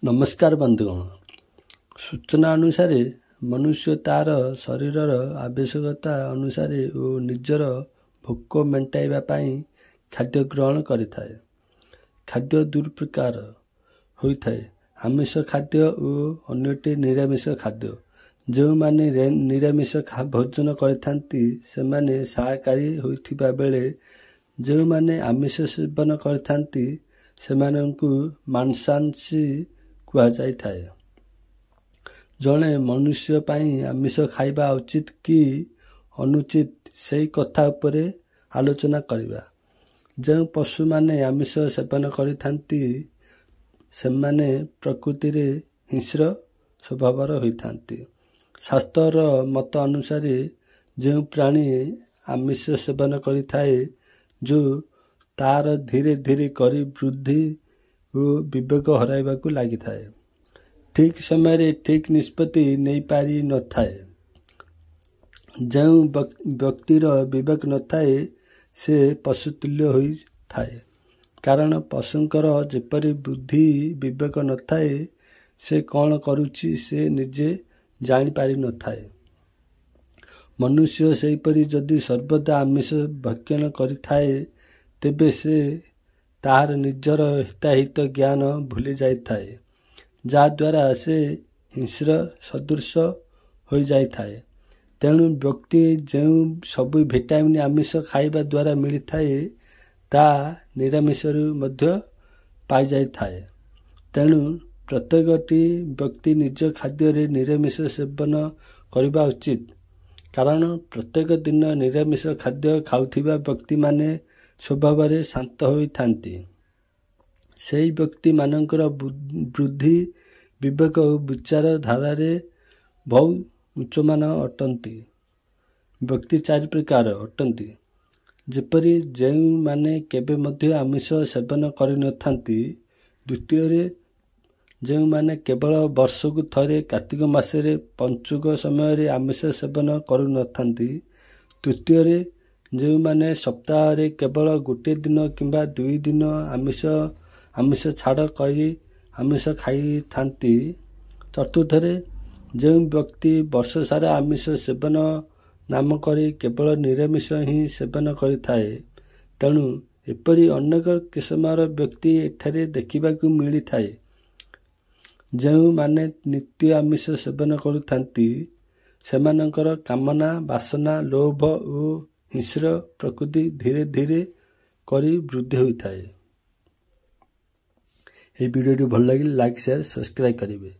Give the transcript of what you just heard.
ନମସ୍କାର ବନ୍ଧୁଗଣ। ସୂଚନା ଅନୁସାରେ ମନୁଷ୍ୟ ତାର ଶରୀରର ଆବଶ୍ୟକତା ଅନୁସାରେ ଓ ନିଜର ଭୋକ ମେଣ୍ଟାଇବା ପାଇଁ ଖାଦ୍ୟ ଗ୍ରହଣ କରିଥାଏ। ଖାଦ୍ୟ ଦୁଇ ପ୍ରକାର ହୋଇଥାଏ, ଆମିଷ ଖାଦ୍ୟ ଓ ଅନ୍ୟଟି ନିରାମିଷ ଖାଦ୍ୟ। ଯେଉଁମାନେ ନିରାମିଷ ଭୋଜନ କରିଥାନ୍ତି ସେମାନେ ଶାକାହାରୀ ହୋଇଥିବା ବେଳେ ଯେଉଁମାନେ ଆମିଷ ସେବନ କରିଥାନ୍ତି ସେମାନଙ୍କୁ ମାଂସାଶୀ କୁହାଯାଇଥାଏ। ଜଣେ ମନୁଷ୍ୟ ପାଇଁ ଆମିଷ ଖାଇବା ଉଚିତ କି ଅନୁଚିତ ସେହି କଥା ଉପରେ ଆଲୋଚନା କରିବା। ଯେଉଁ ପଶୁମାନେ ଆମିଷ ସେବନ କରିଥାନ୍ତି ସେମାନେ ପ୍ରକୃତିରେ ହିଂସ୍ର ସ୍ୱଭାବର ହୋଇଥାନ୍ତି। ଶାସ୍ତ୍ରର ମତ ଅନୁସାରେ ଯେଉଁ ପ୍ରାଣୀ ଆମିଷ ସେବନ କରିଥାଏ ଯେଉଁ ତାର ଧୀରେ ଧୀରେ କରି ବୃଦ୍ଧି ଓ ବିବେକ ହରାଇବାକୁ ଲାଗିଥାଏ। ଠିକ୍ ସମୟରେ ଠିକ୍ ନିଷ୍ପତ୍ତି ନେଇପାରି ନଥାଏ। ଯେଉଁ ବ୍ୟକ୍ତିର ବିବେକ ନଥାଏ ସେ ପଶୁତୁଲ୍ୟ ହୋଇଥାଏ। କାରଣ ପଶୁଙ୍କର ଯେପରି ବୁଦ୍ଧି ବିବେକ ନଥାଏ, ସେ କ'ଣ କରୁଛି ସେ ନିଜେ ଜାଣିପାରିନଥାଏ। ମନୁଷ୍ୟ ସେହିପରି ଯଦି ସର୍ବଦା ଆମିଷ ଭକ୍ଷଣ କରିଥାଏ ତେବେ ସେ ତାହାର ନିଜର ହିତାହିତ ଜ୍ଞାନ ଭୁଲି ଯାଇଥାଏ, ଯାହାଦ୍ୱାରା ସେ ହିଂସ୍ର ସଦୃଶ ହୋଇଯାଇଥାଏ। ତେଣୁ ବ୍ୟକ୍ତି ଯେଉଁ ସବୁ ଭିଟାମିନ୍ ଆମିଷ ଖାଇବା ଦ୍ୱାରା ମିଳିଥାଏ ତାହା ନିରାମିଷରୁ ମଧ୍ୟ ପାଇଯାଇଥାଏ। ତେଣୁ ପ୍ରତ୍ୟେକଟି ବ୍ୟକ୍ତି ନିଜ ଖାଦ୍ୟରେ ନିରାମିଷ ସେବନ କରିବା ଉଚିତ। କାରଣ ପ୍ରତ୍ୟେକ ଦିନ ନିରାମିଷ ଖାଦ୍ୟ ଖାଉଥିବା ବ୍ୟକ୍ତିମାନେ ସ୍ୱଭାବରେ ଶାନ୍ତ ହୋଇଥାନ୍ତି। ସେହି ବ୍ୟକ୍ତିମାନଙ୍କର ବୃଦ୍ଧି, ବିବେକ ଓ ବିଚାରଧାରାରେ ବହୁ ଉଚ୍ଚମାନ ଅଟନ୍ତି। ବ୍ୟକ୍ତି ଚାରି ପ୍ରକାର ଅଟନ୍ତି, ଯେପରି ଯେଉଁମାନେ କେବେ ମଧ୍ୟ ଆମିଷ ସେବନ କରିନଥାନ୍ତି, ଦ୍ୱିତୀୟରେ ଯେଉଁମାନେ କେବଳ ବର୍ଷକୁ ଥରେ କାର୍ତ୍ତିକ ମାସରେ ପଞ୍ଚୁକ ସମୟରେ ଆମିଷ ସେବନ କରୁନଥାନ୍ତି, ତୃତୀୟରେ ଯେଉଁମାନେ ସପ୍ତାହରେ କେବଳ ଗୋଟିଏ ଦିନ କିମ୍ବା 2 ଦିନ ଆମିଷ ଛାଡ଼ କରି ଆମିଷ ଖାଇଥାନ୍ତି, ଚତୁର୍ଥରେ ଯେଉଁ ବ୍ୟକ୍ତି ବର୍ଷସାରା ଆମିଷ ସେବନ ନାମ କରି କେବଳ ନିରାମିଷ ହିଁ ସେବନ କରିଥାଏ। ତେଣୁ ଏପରି ଅନେକ କିସମର ବ୍ୟକ୍ତି ଏଠାରେ ଦେଖିବାକୁ ମିଳିଥାଏ। ଯେଉଁମାନେ ନିତ୍ୟ ଆମିଷ ସେବନ କରୁଥାନ୍ତି ସେମାନଙ୍କର କାମନା, ବାସନା, ଲୋଭ ଓ ହିଂସ୍ର ପ୍ରକୃତି ଧୀରେ ଧୀରେ କରି ବୃଦ୍ଧି ହୋଇଥାଏ। ଏହି ଭିଡ଼ିଓଟି ଭଲ ଲାଗିଲେ ଲାଇକ୍, ସେୟାର, ସବସ୍କ୍ରାଇବ୍ କରିବେ।